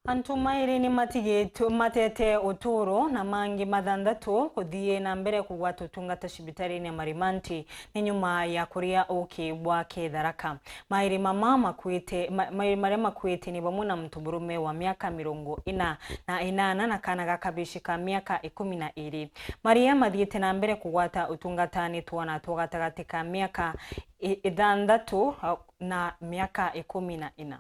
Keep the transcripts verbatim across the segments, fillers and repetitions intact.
Antu mairi ni matigitwe matete uturo na mangi mathanthatu kuthii na mbere kugwata utungata cibitariini ya Marimanti ni nyuma ya kuria uki bwa Kitharaka. Mairi mama makuite, ma-, mairi maria makuite ni bamwe na muntu murume wa miaka mirongo ina na inana na kana ga kabici ka miaka ikumi na iri. Maria mathiite na mbere kugwata utungata ni twana twa gatagati ka miaka i-, ithanthatu na miaka ikumi na ina.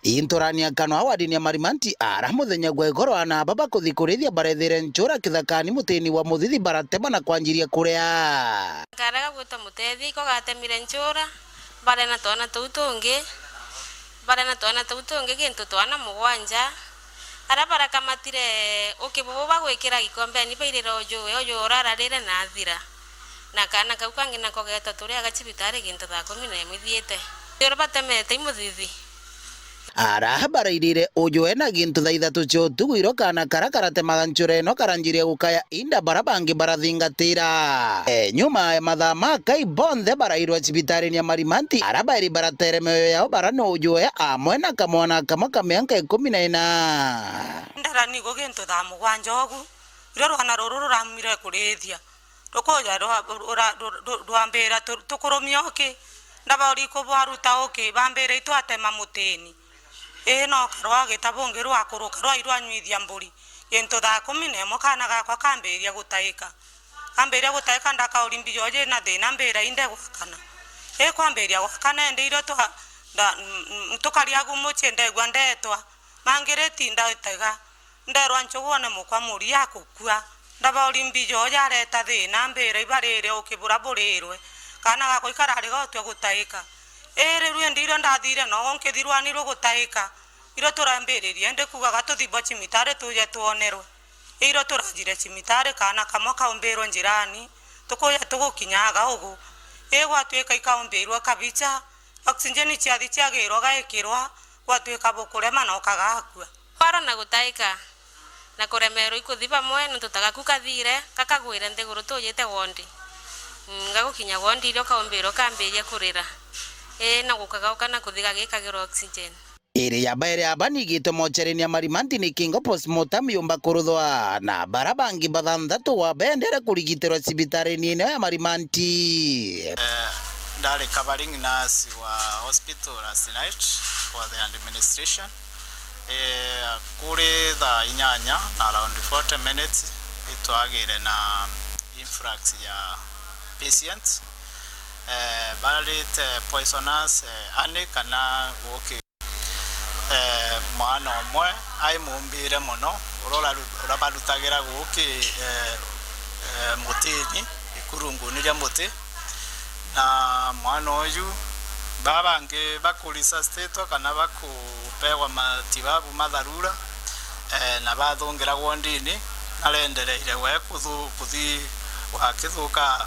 Inturania kanwa wadini ya Marimanti, ara muthenya gwa igoro ana baba kuthi kurithia barethire nchura kithakani mutini wa muthithi baratema na kwanjiria kuria. Karega gwita mutethi, iko gatemire nchura, bare na twana tuu tungi, bare na twana tuu tungi, gintu twana mugwanja. Aria barakamatire uki bubu bagwikira gikombeni, bairira ujuwe, ujuwe urararire na athira. Na kaana kau kangi nako geetwa turi aga cibitari gintu thaa kumi na imwe ithiite. Uria batemete i muthithi. Ara barairire ujuwe na gintu thaa ithatu cia utuku, iro kaana kara karatemaga nchura ino karanjiria gukaya, inda bara bangi barathingatira. E, nyuma ya mathaa makai bonthe barairwa cibitariini ya Marimanti, ara bairi baratere mioyo yao bara ni ujuwe amwe na kamwana kamwe ka mianka ikumi na ina. Ndara nigo gintu thaa mugwanja ugu, irio rwana ruru ruramire kurithia. Rukuja rwa-, rura-, ru-, ru-, rwambira tu-, tukurumia uki, ndabori kubwaruta uki, bambira itwatema mutini. Ii no karwagita bungi rwakuruka rwai rwanyuithia mburi. Gintu thaa kumi na imwe kaana gakwa kambiria gutaika. Kambiria gutaika ndakauri mbijo jina thina mbira inde gwakana. Ii kwambiria gwakana indi irio twa-, nda-, n-, n-, tukari agu mucii ndegua ndetwa. Mangiriti ndatega. Nderwa nchuguone mukwa muria akukua. Ndabauri mbijo jareta thina mbira ibarire uki bura burirwe. Kaana gakwa ikarari gotwe gutaika. Iri rwindi irio ndathire nogo nkithirwanirwe gutaika. Irio turambiririe indi kugaga tuthibwa cimitari tuje twonerwe. Irio turajire cimitari kaana kamwe kaumbirwe njirani. Tukuja tugukinyaga ugu. Ii gwatwika ikaumbirwe kabicha. Oxygen ciathi ciagirwa gaikirwa. Gwatwika bukurema na ukagakua. Kwara na gutaika na kuremerwa ikuthi bamwe nontu ta gaku kathire, kakagwire nthiguru tujite wondi. Mm, gagukinya wondi irio kaumbirwa kambiria kurira. Ii, na gukagauka na kuthi gagikagirwa oxygen. Iri ya bairi aba nigitwe mochariini ya Marimanti ni kingo postmortem yumba kuruthwa, na bara bangi bathanthatu wa bendere kurigitirwa cibitariini ino ya Marimanti. Eh, ndari covering nurse wa hospital last night for the administration. Eh, kuri thaa inyanya na around forty minutes, itwagire na influx ya patients. Eh, barite poisonous, eh, honey kana uki. Eh, mwana umwe ai mumbire mono, uria uraru-, urabarutagira guki, eh, eh, mutini, ikurunguni ria muti. Na mwana uyu, baa bangi bakuresuscitatwa kana bakupewa matibabu ma dharura, eh, na bathungira wondini, narendereire we kuthu-, kuthi wakithuka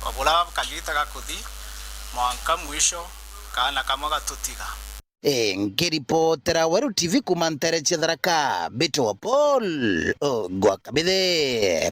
o bura kagita gakuthi, mwanka mwisho, kaana kamwe gatutiga. Eh, nkiripotera Weru T V kuma ntere cia Tharaka, mbitwa Paul Ogwa Kabithe.